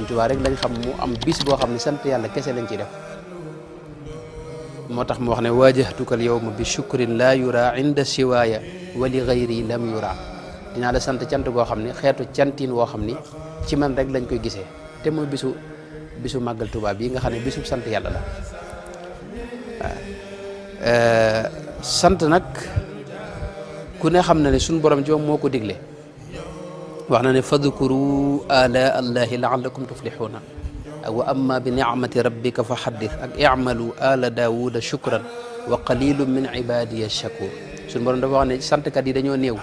Sëñ Tuubaa rek lañ xam mu am bis boo xam ne sant yàlla kese lañ ciy def moo tax mu wax ne waajahtukal yawma bi shukrin laa yura inda siwaaya wa li gayri lam yura dinaa la sant cant goo xam ne xeetu cantin woo xam ni ci man rek lañ koy gisee te mooy bisu màggal Tuubaa bii nga xam ne bisu sant yàlla la waaw sant nag ku ne xam na ne suñ borom ci moom moo ko digle wax na ne fadkuru ala allahi laallakum tuflixuuna ak wa amma bi nicmati rabbika fa xaddis ak icmalu ala daawuda shukran wa qalilun min ibadiya shakur suñ borom dafa wax ne santkat yi dañoo néew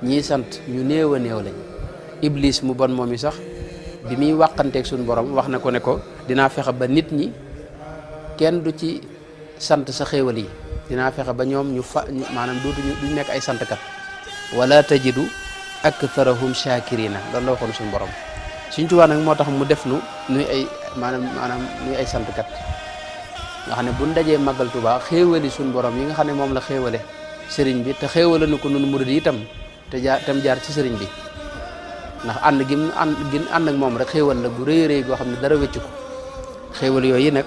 ñii sant ñu néew a néew lañ iblis mu bon moom yi sax bi muy wàqanteeg suñ borom wax na ko ne ko dinaa fexe ba nit ñi kenn du ci sant sa xéewal yi dinaa fexe ba ñoom maanaam duñ nekk ay santkat wala tajidu aktharahum shakirina loolu la waxoon suñu borom Sëñ Tuubaa nag moo tax mu def nuy ay maanaam nuy ay santkat nga xam ne buñ dajee màggal Tuubaa xéewali suñu borom yi nga xam ne moom la xéewale sëriñ bi te xéewale na ko nun murid yi itam tam jaar ci sëriñ bi ndax ànd ak moom rek xéewal la bu rëy rëy goo xam ne dara wéccu ko xéewal yooyu nag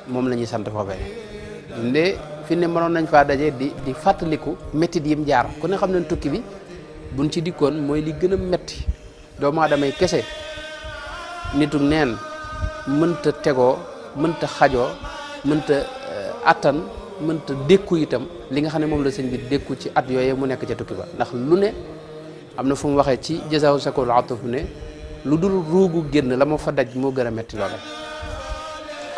moom la ñuy sant foofee nde fi ne mënoon nañ faa daje di fàttaliku méttit yim jaar ku ne xam ne tukki bi buñ ci dikkoon mooy li gën a metti doomu aadama yi kese nituk neen mënta tegoo mënta xajoo mënta attan mënta dékku itam li nga xam ne moom la sëñ bi dékku ci at yooyu mu nekk ca tukki ba ndax lu ne am na fu mu waxee ci jazaahu sakul atuf ne lu dul ruugu génn la ma fa daj moo gën a metti loole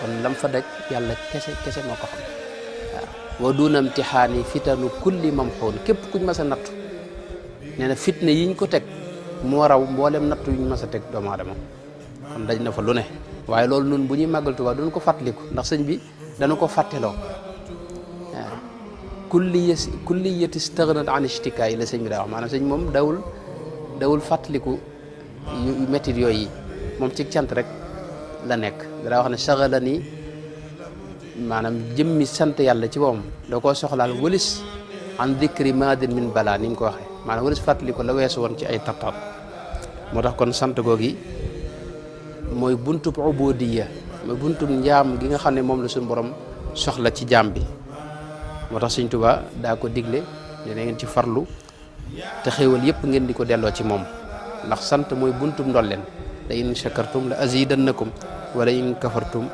kon lam fa daj yàlla kese moo ko xam waaw wa duna imtixaani fitanu kulli mamxuun képp kuñ mas a nattu nee na fitne yiñ ko teg moo raw mboolem nattu yuñ mas a teg doomu aadama kon daj na fa lu ne waaye loolu nun bu ñuy màggal Tuubaa duñ ko fàttaliku ndax sëñ bi dana ko fàtteloo waaw kulliyati stagnat an ishtikaay la sëñ bi daa wax maanaam sëñ moom dawul fàttaliku yu méttit yooyu moom ci cant rek la nekk daa wax ne saxala ni maanaam jëmmi sant yàlla ci moom da koo soxlaal wëlis an dikri madin min bala ni mu ko waxee maanaam wëlis fàttali ko la weesu woon ci ay tartar moo tax kon sant googi mooy buntub ubudiyya mooy buntub njaam gi nga xam ne moom la suñu borom soxla ci jaam bi moo tax Sëñ Tuubaa daa ko digle ne ngeen ci farlu te xéewal yëpp ngeen di ko delloo ci moom ndax sant mooy buntub ndolleen la in shakartum la azidannakum wala in kafartum